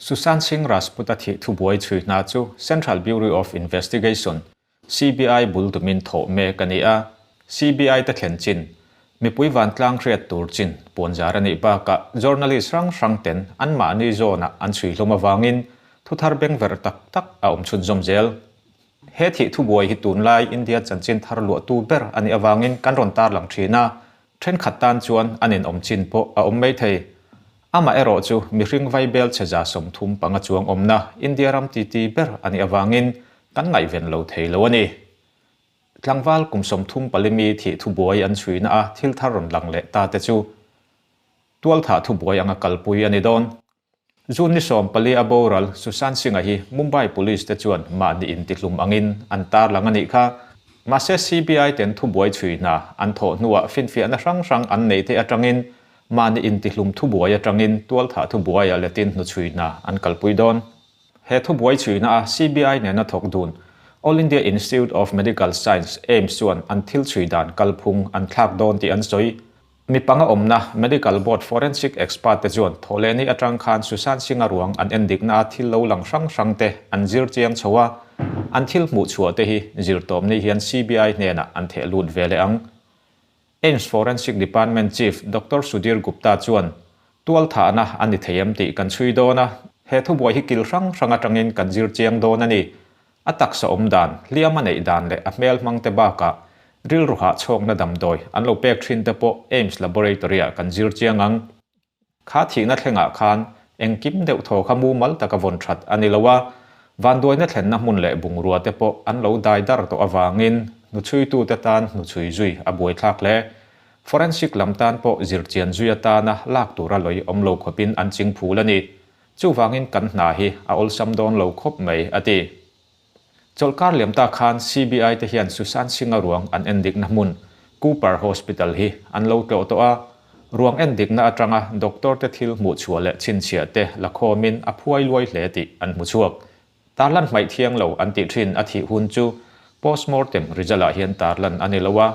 Sushant Singh Rajput-a thih thubuai chhui hna chu Central Bureau of Investigation, CBI, bul tumin thawh mek a ni a. CBI te thlen chin, mipui vantlang hriat tur chin puanzar a nih bakah journalist hrang hrang ten anmahni zawnah an chhui hlawm avangin thuthar bengverh tak tak a awm chhunzawm zel. He thih thubuai hi tunlai India chanchin thar luahtu ber a nih avangin kan rawn tarlang thin a, Thenkhat tan chuan an inawm chin pawh a awm mai thei. Amaherawh chu mihring vaibel chhe 35 chuang awmna India ram titi ber a nih avangin kan ngaihven lo thei lo a ni. Tlangval kum 34 mi thih thubuai an chhuina a thil thar rawn lang leh ta te chu tualthah thubuai anga kalpui a ni dawn. June ni 14 a boral Sushant Singh-a hi Mumbai Police te chuan mahni intihlum angin an tarlang a nih kha. Mahse CBI ten thubuai chhui hna an thawh hnuah finfiahna hrang hrang an neih te atangin mahni intihlum thubuai atangin tualthah thubuaia letin hnuchhui hna an kalpui dawn. He thubuai chhuina a CBI nena thawk dun All India Institute of Medical Science, AIIMS, chuan an thil chhui dan kalphung an thlak dawn tih an sawi. Mi panga awmna Medical Board Forensic Expert te chuan thawhlehni atang khan Sushant Singh-a ruang an endikna a thil lo lang hrang hrang te an zir chiang chho a, an thil hmuh chhuah te hi zirtawpni hian CBI hnenah an theh lut ve leh ang. AIIMS Forensic Department Chief Doctor Sudhir Gupta chuan, Tualthahna a ni thei em tih kan chhui dawn a, he thubuai hi kil hrang hrang atangin kan zir chiang dawn a ni. A taksa awm dan, hliam a neih dan leh a hmel hmang te bakah rilru hahchhawkna damdawi an lo pek thin te pawh AIIMS Laboratory-ah kan zir chiang ang. Kha thihna thlengah khan engkim deuh thaw kha mumal taka vawn that a ni lo a, vanduaina thlenna hmun leh bungrua te pawh an lo dai dar tawh avangin hnuchhuitute tan hnuchhui zui a buaithlak hle. Forensic lam tan pawh zirchian zui atana lak tura lawih awm lo khawpin an ching phul a ni. Chuvangin kan hna hi a awlsam dawn lo khawp mai, a ti. Chawlhkar liam ta khan CBI te hian Sushant Singh-a ruang an endikna hmun Cooper Hospital hi an lo tlawh tawh a, ruang endikna atanga doctor te thil hmuh chhuah leh chhinchhiah te la khawmin a phuai luai hle tih an hmu chhuak. Tarlan hmaih thiang lo an tih thin a thih hun chu postmortem result ah hian tarlan a ni lo a,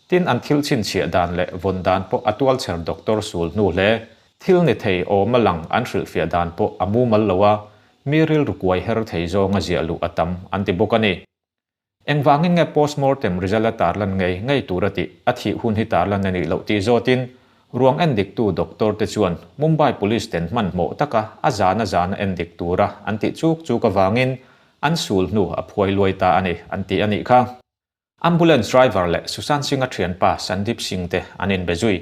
Tin, an thil chhinchhiah dan leh vawn dan pawh a tualchher doctor sul hnu hle. Thil ni thei awm a lang an hrilhfiah dan pawh a mumal lo a, mi rilru kuai her thei zawnga ziah luh a tam an ti bawk a ni. Engvangin nge postmortem result a tarlan ngei ngei tur a tih a thih hun hi tarlan a nih loh tih zawtin ruang endiktu doctor te chuan Mumbai Police ten hmanhmawh taka a zana zana endik tura an tih chuk chuk avangin an sul hnu a phuai luai ta a ni an ti a nih kha. Ambulance driver leh Sushant Singh-a thianpa Sandeep Singh te an inbe zui.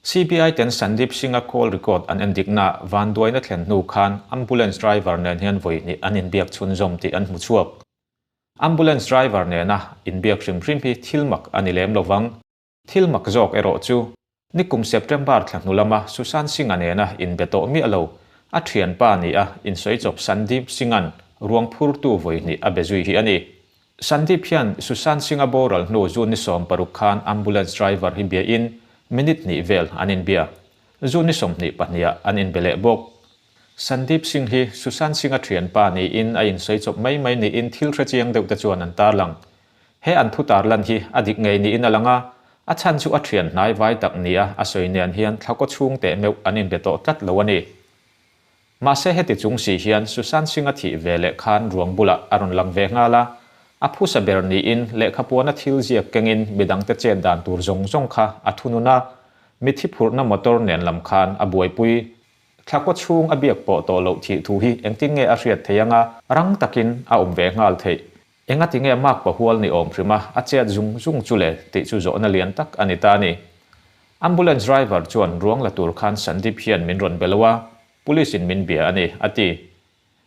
CBI ten Sandeep Singh-a call record an endiknaah vanduaina thlen hnu khan ambulance driver nen hian vawi hnih an inbiak chhunzawm tih an hmu chhuak. Ambulance driver nena inbiak hrim hrim hi thil mak a ni lem lovang. Thil mak zawk erawh chu, nikum September thla hnu lama Sushant Singh-a nena inbe tawh miah lo, a thianpa ni a insawi chawp Sandeep Singh-a'n ruang phurtu vawi hnih a be zui hi a ni. Sandeep hian Sushant Singh-a boral hnu June ni 16 khan ambulance driver hi biain minute hnih vel an inbia. June ni 22 ah an inbe leh bawk. Sandeep Singh hi Sushant Singh-a thianpa niin a insawi chawp mai mai niin thil hrechiang deuh te chuan an tarlang. He an thu tarlan hi a dik ngei niin a lang a, a chhan chu a thian hnai vai tak nia a sawi nen hian thlakaw chhung teh meuh an inbe tawh tlat lo a ni. Mahse heti chung si hian Sushant Singh-a thih ve leh khan ruang bulah a rawn lang ve nghal a, a phusa ber niin lehkhapuana thil ziak kengin midangte chet dan tur zawng zawng kha a thunun a, mithi phurhna motor nen lam khan a buaipui. Thlakaw chhung a biak pawh tawh loh thih thu hi engtin nge a hriat theih anga rang takin a awm ve nghal theih? Engati nge Mark pahual ni awm hrim a, a chet zung zung chu le tih chu zawhna lian tak a ni ta a ni. Ambulance driver chuan ruang la tur khan Sandeep hian min rawn be lo a, police in min bia a ni, a ti.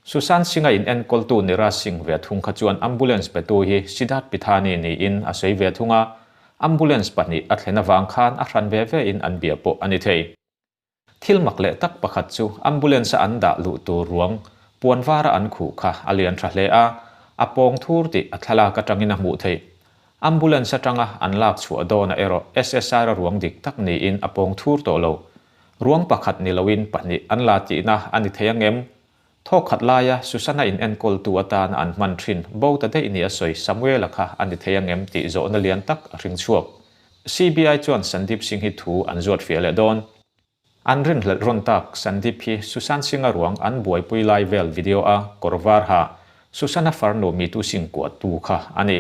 Sushant Singh-a in enkawltu Niraj Singh ve thung kha chuan ambulance petu hi Siddharth Pithani niin a sawi ve thung a, ambulance pahnih a thlen avang khan a hran ve ve in an bia pawh a ni thei. Thil mak leh tak pakhat chu ambulance-a an dah luh tur ruang puan vara an khuh kha a lian tha hle a, a pawng thur tih a thlalak atangin a hmuh theih. Ambulance atanga an lak chhuah dawnah erawh SSR-a ruang dik tak niin a pawng thur tawh lo. Ruang pakhat ni loin pahnih an la tihna a ni thei ang em? Thawk khat laia Susanna in enkawltu atana an hman thin bo ta daih ni a sawi Samuela kha a ni thei ang em tih zawhna lian tak a hring chhuak. CBI chuan Sandeep Singh hi thu an zuat fiah leh dawn. An rinhlelh rawn tak Sandeep hi Sushant Singh-a ruang an buaipui lai vel video-a kawr var ha Sushant-a farnu Mitu Singh kuahtu kha a ni.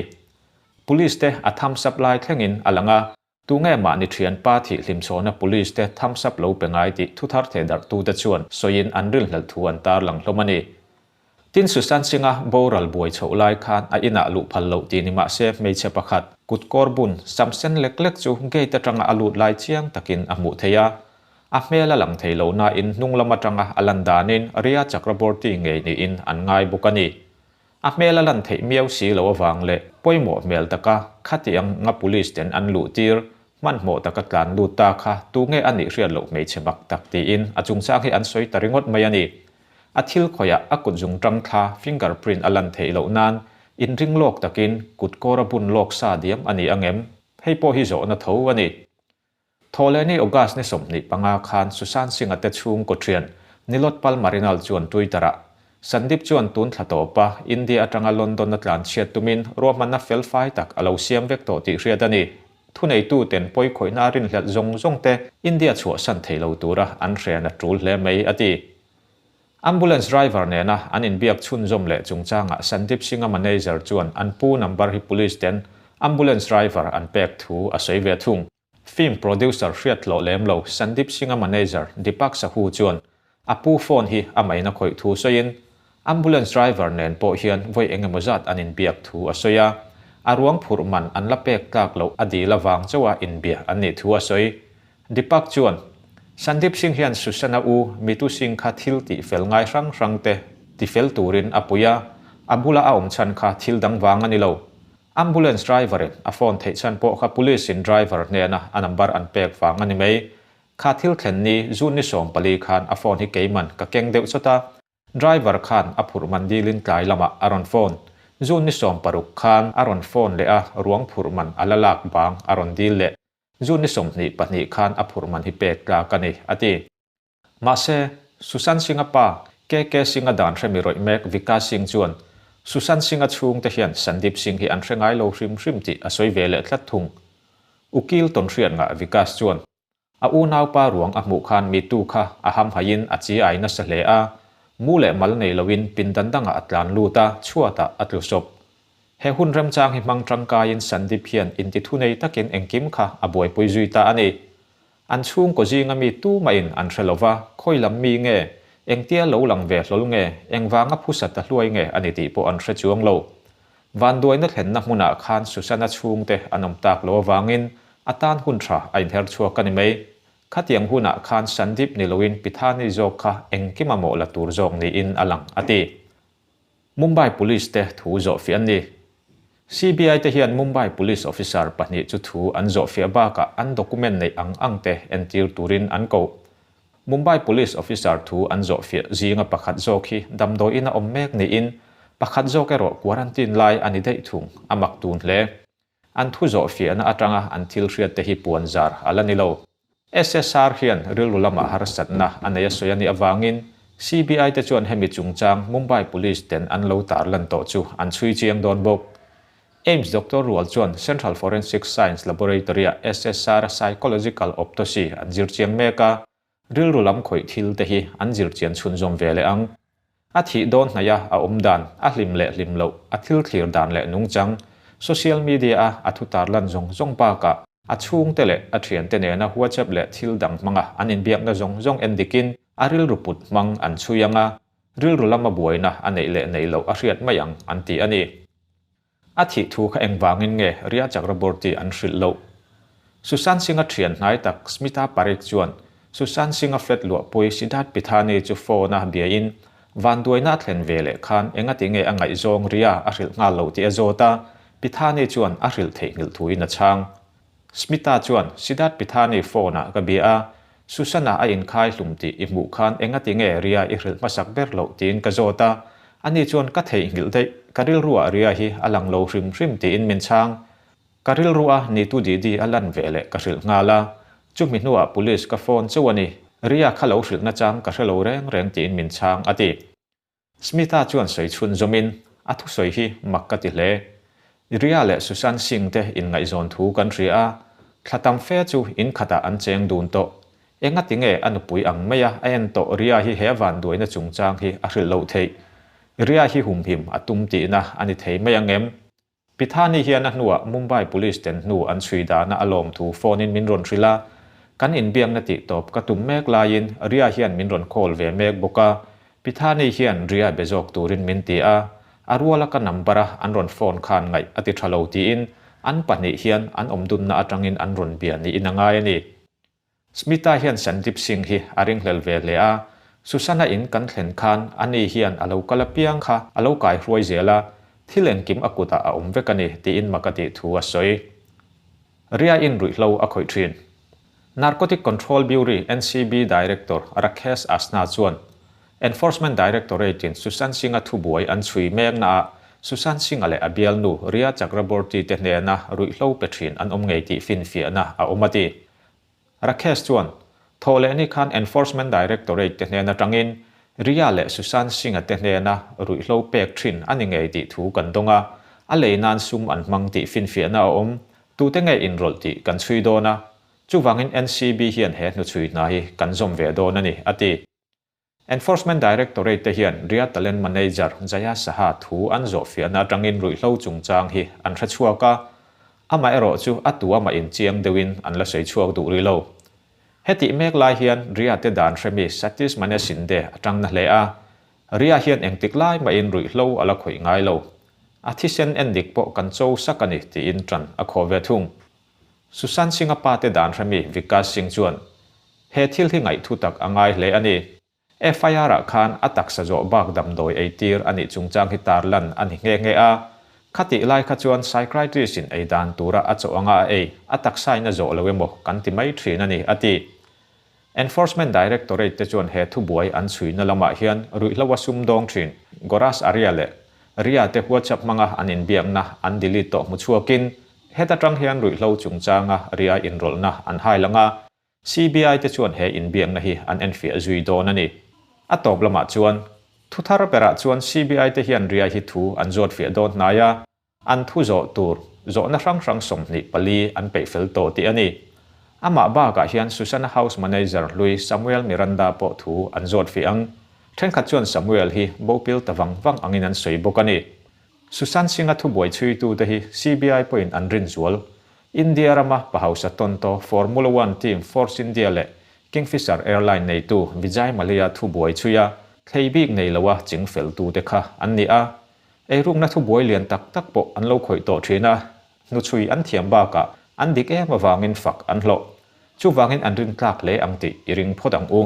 Police te a thumbs up lai thlengin a lang a, tunge mahni thianpa thih hlimchhawna police te thumbs up lo pe ngai tih thuthar thehdarhtute chuan sawiin an rinhlelh thu an tarlang hlawm a ni. Tin, Sushant Singh-a boral buai chhoh lai khan a inah luh phal loh tih ni mah se hmeichhe pakhat kut kawr bun sam sen lek lek chu gate atanga a lut lai chiang takin a hmuh theih a. A hmel a lang thei lo nain hnung lam atanga a lan danin Rhea Chakraborty ngei niin an ngai bawk a ni. A hmel a lan theih miau si loh avang leh pawimawh hmel taka khatiang nga police ten an luh tir hmanhmawh taka tlan lut ta kha tunge a nih hriat loh hmeichhe mak tak tiin a chungchang hi an sawi ta ringawt mai a ni. A thil khawihah a kut zungṭang thla, finger print, a lan theih loh nan inring lawk takin kut kawr a bun lawk sa diam a ni ang em? Hei pawh hi zawhna tho a ni. Thawhlehni August ni 25 khan Sushant Singh-a te chhungkaw ṭhian Nilotpal Marinal chuan Twitter-ah, Sandeep chuan tun thla tawpa India aṭanga London-a tlanchhiat tumin ruahmanna felfai tak a lo siam vek tawh tih hriat a ni. Thuneituten pawikhawihna a rinhlelh zawng zawng te India chhuahsan thei lo tura an hrian a ṭul hle mai, a ti. Ambulance driver nena an inbiak chhunzawm leh chungchangah Sandeep Singh-a manager chuan an pu number hi police ten ambulance driver an pek thu a sawi ve thung. Film producer hriat hlawh lem lo Sandeep Singh-a manager Deepak Sahu chuan a pu phone hi a main a khawih thu sawiin ambulance driver nen pawh hian vawi eng emaw zat an inbiak thu a sawi a, a ruang phurh man an la pek tlak loh a dil avang chauha inbia an nih thu a sawi. Deepak chuan, Sandeep Singh hian Sushant-a u Mitu Singh kha thil tih fel ngai hrang hrang te ti fel turin a pui a, a bula a awm chhan kha thil dang vang a ni lo. Ambulance driver-in a phone theih chhan pawh kha police-in driver hnena a number an pek vang a ni mai. Kha thil thlen ni June ni 14 khan a phone hi keiman ka keng deuh chawt a, driver khan a phurh man dilin tlai lamah a rawn phone. June ni 16 khan a rawn phone leh a, ruang phurh man a la lak bang a rawn dil leh. June ni 22 khan a phurh man hi pek tlak a ni, a ti. Mahse, Sushant Singh-a pa, KK Singh-a dan hremi rawih mek Vikas Singh chuan Sushant Singh-a chhungte hian Sandeep Singh hi an hre ngai lo hrim hrim tih a sawi ve leh tlat thung. Ukil tawnhriat ngah Vikas chuan a unaupa ruang a hmuh khan mitu kha a hamhaiin a chi ai nasa hle a, mu leh mal nei loin pindan dangah a tlan lut a, chhuatah a tlu sawp. He hun remchang hi hmang tangkaiin Sandeep hian intithunei takin engkim kha a buaipui zui ta a ni. An chhungkaw zinga mi tumahin an hre lo va, khawi lam mi nge, engtia lo lang ve hlawl nge, engvanga phusa ta hluai nge a ni tih pawh an hre chuang lo. Vanduaina thlenna hmunah khan Susanna chhungte an awm tak lo avangin a tan hun tha a inher chhuak a ni mai. Khatiang hunah khan Sandeep ni loin Pithani zawk kha engkim a mawh la tur zawk niin a lang, a ti. Mumbai Police te thu zawhfiah an ni. CBI te hian Mumbai Police officer pahnih chu thu an zawhfiah bakah an document neih ang ang te entir turin an koh. Mumbai Police officer thu an zawhfiah zinga pakhat zawk hi damdawiin a awm mek niin pakhat zawk erawh quarantine lai a ni daih thung, a mak tun hle. An thu zawhfiahna atanga an thil hriat te hi puan zar a la ni lo. SSR hian rilru lamah harsatna a nei a sawi a nih avangin CBI te chuan hemi chungchang Mumbai Police ten an lo tarlan tawh chu an chhui chiang dawn bawk. AIIMS Doctor rual chuan Central Forensic Science Laboratory-ah SSR Psychological Autopsy an zir chiang mek a, rilru lam khawih thil te hi an zir chian chhunzawm ve leh ang. A thih dawn hnaih a a awm dan, a hlim leh hlim loh, a thil thlir dan leh nungchang, social media-a a thu tarlan zawng zawng bakah a chhungte leh a thiante nena WhatsApp leh thil dang hmanga an inbiakna zawng zawng en dikin a rilru put hmang an chhui ang a, rilru lama buaina a neih leh neih loh a hriat mai ang an ti a ni. A thih thu kha engvangin nge Rhea Chakraborty an hrilh loh? Sushant Singh-a thian hnai tak Smita Parikh chuan Sushant Singh-a flat luahpui Siddharth Pithani chu phone-a biain vanduaina a thlen ve leh khan engati nge a ngaihzawng Rhea a hrilh nghal loh tih a zawt a, Pithani chuan a hrilh theihnghilh thuin a chhang. Smita chuan, Siddharth Pithani phone-ah ka bia a, Sushant-a a inkhai hlum tih i hmuh khan engati nge Ria i hrilh hmasak ber loh tiin ka zawt a, ani chuan ka theihnghilh daih, ka rilruah Ria hi a lang lo hrim hrim tiin min chhang. Ka rilruah Nitu Didi a lan ve leh ka hrilh nghal a, chumi hnuah police ka phone chauh a ni, Ria kha lo hrilh nachang ka hre lo reng reng tiin min chhang a ti. Smita chuan sawi chhun zawmin, A thusawi hi mak ka ti hle. Rhea leh Sushant Singh te inngaihzawn thu kan hria a, thla tam fe chu in khatah an cheng dun tawh. Engati nge a nupui ang maia a en tawh Ria hi he vanduaina chungchang hi a hrilh loh theih? Ria hi humhim a tum tihna a ni thei mai ang em? Pithani hian a hnuah Mumbai Police ten hnu an chhui dana a lawm thu phone in min rawn hrilh a, kan inbiakna tih tawp ka tum mek laiin Ria hian min rawn call ve mek bawk a, Pithani hian Ria be zawk turin min ti a, a ruala ka number a an rawn phone khan ngaih a ti tha lo tiin an pahnih hian an awmdunna atangin an rawn bia niin a ngai a ni. Smita hian Sandeep Singh hi a ringhlel ve hle a, Susanna in kan thlen khan ani hian a lo kal apiang kha a lo kai hruai zel a, thil engkim a kutah a awm vek a ni tiin mak a tih thu a sawi. Ria in ruihhlo a khawih thin. Narcotic Control Bureau, NCB, Director Rakesh Asna chuan Enforcement Directorate in Sushant Singh-a thubuai an chhui meknaah Sushant Singh-a leh a bialnu Ria Chakraborty te hnena ruihhlo pe thin an awm ngei tih finfiahna a awm a ti. Rakesh chuan, Thawh leh ni khan Enforcement Directorate te hnen atangin Riya leh Sushant Singh-a te hnena ruihhlo pek thin a ni ngei tih thu kan dawng a, a lei nan sum an hmang tih finfiahna a awm, tute nge inrawlh tih kan chhui dawn a, chuvangin NCB hian he hnuchhui hna hi kan zawm ve dawn a ni, a ti. Enforcement Directorate te hian Ria Talent Manager Jaya Saha thu an zawhfiahna atangin ruihhlo chungchang hi an hre chhuak a, amaherawh chu a tu amah inchiang deuhin an la sawi chhuak duh rih lo. Hetih mek lai hian Ria te dan hremi Satish Mane Shinde a tang na hle a, Ria hian engtik lai mahin ruihhlo a la khawih ngai lo. A thisen endik pawh kan cho sak a ni tiin tan a khawh ve thung. Sushant Singh-a pa te dan hremi Vikas Singh chuan He thil hi ngaihthu tak a ngai hle a ni. FIR-ah khan a taksa zawh bak damdawi ei tir a nih chungchang hi tarlan a ni nghe nghe a. Khatih lai kha chuan psychiatrist-in ei dan tura a chawh anga a ei, a taksain a zawh lo emaw kan ti mai thin a ni, a ti. Enforcement Directorate te chuan he thubuai an chhuina lamah hian ruihhlo a sumdawng thin Goras Arya leh Ria te WhatsApp hmanga an inbiakna an delete tawh hmu chhuakin heta tang hian ruihhlo chungchanga Ria inrawlhna an hai lang a. CBI te chuan he inbiakna hi an enfiah zui dawn a ni. A tawp lamah chuan, thu thar berah chuan CBI te hian Ria hi thu an zawt fiah dawn hnai a, an thu zawh tur zawhna hrang hrang 24 an peih fel tawh tih a ni. Amah bakah hian Susana House Manager hlui Samuel Miranda pawh thu an zawt fiah ang. Thenkhat chuan Samuel hi bopil ta vang vang angin an sawi bawk a ni. Sushant Singh-a thubuai chhuitute hi CBI pawhin an rin zual. India rama pa hausa tawntaw Formula One team Force India leh Kingfisher Airline neitu Vijay Mallya thubuai chhuia thlei bik nei loa ching feltute kha an ni a. Eirukna thubuai lian tak tak pawh an lo khawih tawh thin a, hnuchhui an thiam bakah an dik em avangin fak an hlawh. Chuvangin an rintlak hle ang tih i ring phawt ang u.